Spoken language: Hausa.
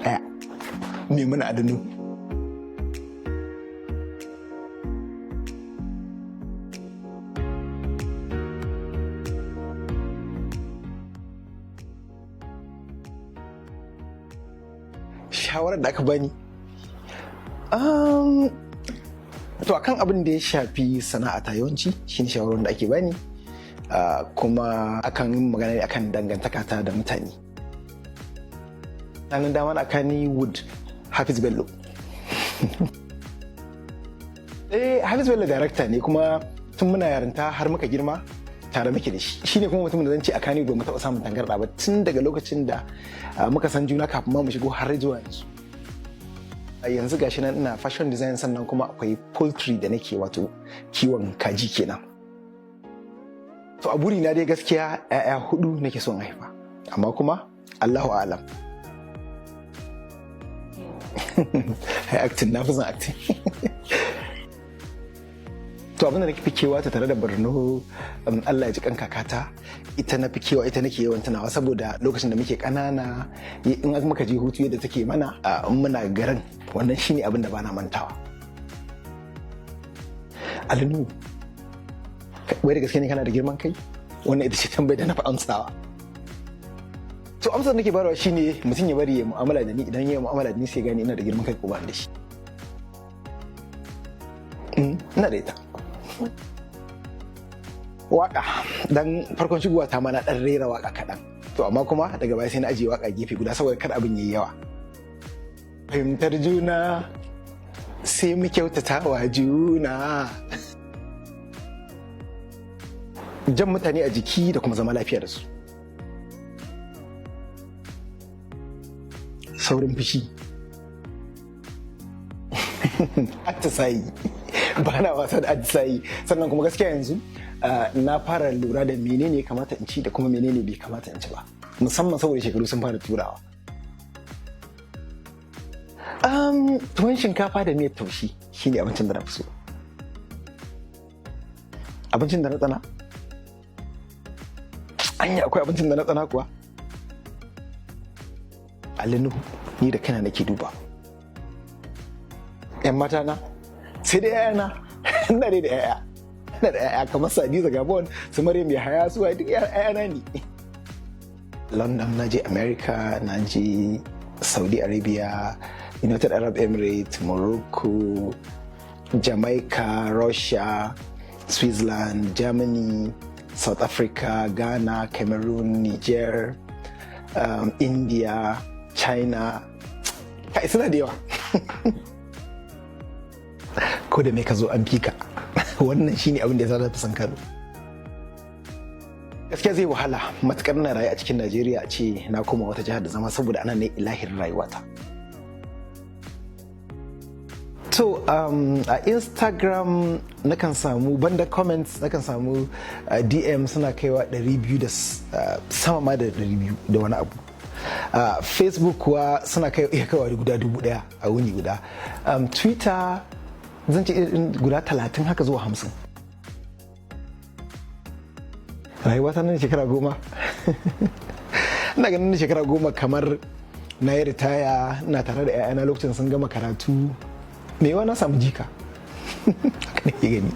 Ɗaya, Maimuna Adanu. Shawarar da aka bani, to, akan abin da ya shafi sana'ata, yawanci shine shawarar da ake bani, kuma akan yi magana ne akan dangantaka ta da mutane. Hannun dama na Kannywood, Hafiz Bello. Eh, Hafiz Bello director ne, kuma tun muna yarinta har muka girma tare muke da shi. Shine kuma mutumin da zan ce a Kannywood ba mu taɓa samun tangarɗa ba tun daga lokacin da muka san juna kafin ma mu shigo har zuwa yanzu. A yanzu gashi nan ina fashion design, sannan kuma akwai poultry da nake, wato kiwon kaji kenan. To, a burina dai gaskiya 'ya'ya hudu nake son haifa, amma kuma Allahu a'alam. Ai acting, na fi son acting. To, abin da nake fi kewa ta tare da Borno, Allah ya ji kan kakata, ita na fi kewa, ita nake yawan tunawa, saboda lokacin da muke ƙanana, in muka je hutu, yadda take mana in muna garin. Wannan shine abin da bana mantawa. Alinu, wai da gaske ne kana da girman kai? Wannan ita ce tambayar da na fi amsawa. To, amsar da nake bayarwa shine mutum ya bari ya mu'amala da ni. Idan ya mu'amala da ni, sai gane ina da girman kai ko ba ni da shi. Ina da ita. Waka, dan farkon shigowa ta ma na dan rera waka kaɗan. To, amma kuma daga baya sai na ajiye waka gefe guda saboda kar abin yayi yawa. Fahimtar juna, sai mu kyautata wa juna, jan mutane a jiki da kuma zama lafiya da su. Saurin fushi, atisayi, ba na wasa da atisayi. Sannan kuma gaskiya yanzu na fara lura da menene ya kamata in ci da kuma menene bai kamata in ci ba, musamman saboda shekaru sun fara turawa. Tuwon shinkafa da miyar taushe shine abincin da na fi so. Abincin da na tsana? Anya akwai abincin da na tsana kuwa? Alinu, ni da kaina nake duba. Yan mata na, sai dai 'ya'yana. Ina dai da 'ya'ya. Ina da 'ya'ya kamar Sadiza Gabon, su Maryam Yahaya, su waye, duk 'ya'yana ne. London, na je America, na je Saudi Arabia, United Arab Emirates, Morocco, Jamaica, Russia, Switzerland, Germany, South Africa, Ghana, Cameroon, Niger, India, China. Kai, suna da yawa. Ko da me ka zo, an fika. Wannan shine abin da ya sa fi son Kano. Gaskiya zai wahala matukar na rayu a cikin Najeriya a ce na koma wata jihar da zama, saboda ana ne ilahirin rayuwata. To, a Instagram nakan samu, banda comments, nakan samu DM suna kaiwa 200 da sama ma da 200 da wani abu. Facebook kuwa suna kai iya kaiwa guda 1000 a wuni guda. Twitter zan ce irin guda 30 haka zuwa 50. Rayuwa ta nan shekara 10, ina ganin nan shekara 10 kamar na yi ritaya, ina tare da 'ya'yana lokacin sun gama karatu, me yawa na samu jika, haka nake gani.